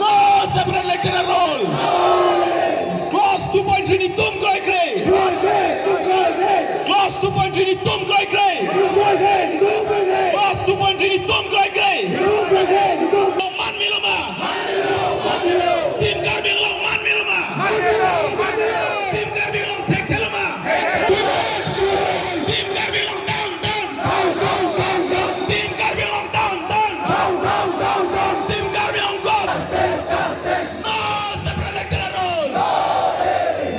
No separate electoral roll. Clause 2.3 ni tum koi krei. Clause 2.3 ni tum koi krei. Clause 2.3 ni tum koi krei. Man miloma. Team Karbi Anglong man miloma. Team Karbi Anglong tek theloma. Team Karbi Anglong down down. Team Karbi Anglong down down. Team Karbi Anglong go. No separate electoral roll.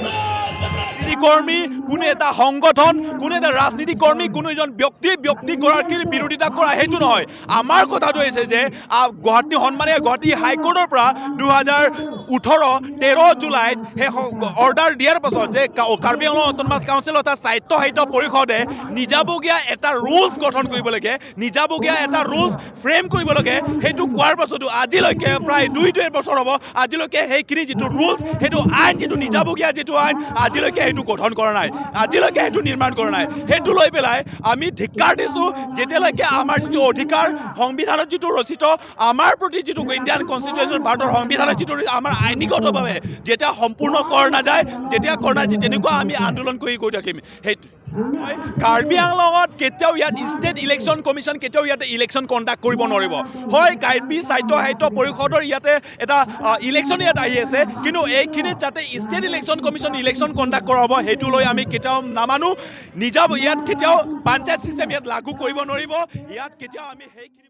No separate. কৰ্মী, কোনো এটা সংগঠন, কোনো এটা ৰাজনীতি কৰ্মী, কোনো এজন ব্যক্তি ব্যক্তিগৰাকীৰ বিৰোধিতা কৰা সেইটো নহয়। আমাৰ কথাটো হৈছে যে গুৱাহাটী, সন্মানীয় গুৱাহাটী হাইকোৰ্টৰ পৰা 2018 13 জুলাইত সেই অৰ্ডাৰ দিয়াৰ পাছত যে কাৰ্বি আংলং অট'নমাছ কাউন্সিল অৰ্থাৎ স্বায়ত্ত শাসিত পৰিষদে নিজাববীয়া এটা ৰুলছ গঠন কৰিব লাগে, নিজাববীয়া এটা ৰুলছ ফ্ৰেম কৰিব লাগে, সেইটো কোৱাৰ পাছতো আজিলৈকে প্ৰায় 2-1.5 বছৰ হ'ব, আজিলৈকে সেইখিনি যিটো ৰুলছ, সেইটো আইন, যিটো নিজাববীয়া যিটো আইন, আজিলৈকে সেইটো গঠন কৰা নাই, আজিলৈকে সেইটো নিৰ্মাণ কৰা নাই। সেইটো লৈ পেলাই আমি ধিক্কাৰ দিছোঁ। যেতিয়ালৈকে আমাৰ যিটো অধিকাৰ সংবিধানত যিটো ৰচিত, আমাৰ প্ৰতি যিটো ইণ্ডিয়ান কনষ্টিটিউশ্যন, ভাৰতৰ সংবিধানত যিটো আমাৰ আইনীগতভাৱে যেতিয়া সম্পূৰ্ণ কৰা নাযায়, যেতিয়া কৰা নাযায়, তেনেকুৱা আমি আন্দোলন কৰি গৈ থাকিম। সেইটো কাৰ্বি আংলঙত কেতিয়াও ইয়াত ষ্টেট ইলেকশ্যন কমিশ্যন কেতিয়াও ইয়াতে ইলেকশ্যন কণ্ডাক্ট কৰিব নোৱাৰিব। হয়, কাৰ্বি স্বায়ত্ত সাহিত্য পৰিষদৰ ইয়াতে এটা ইলেকশ্যন ইয়াত আহি আছে, কিন্তু এইখিনিত যাতে state election commission election conduct কৰা হ'ব সেইটো লৈ আমি কেতিয়াও নামানো। নিজা ইয়াত কেতিয়াও পঞ্চায়ত ছিষ্টেম ইয়াত লাগু কৰিব নোৱাৰিব। ইয়াত কেতিয়াও আমি সেইখিনি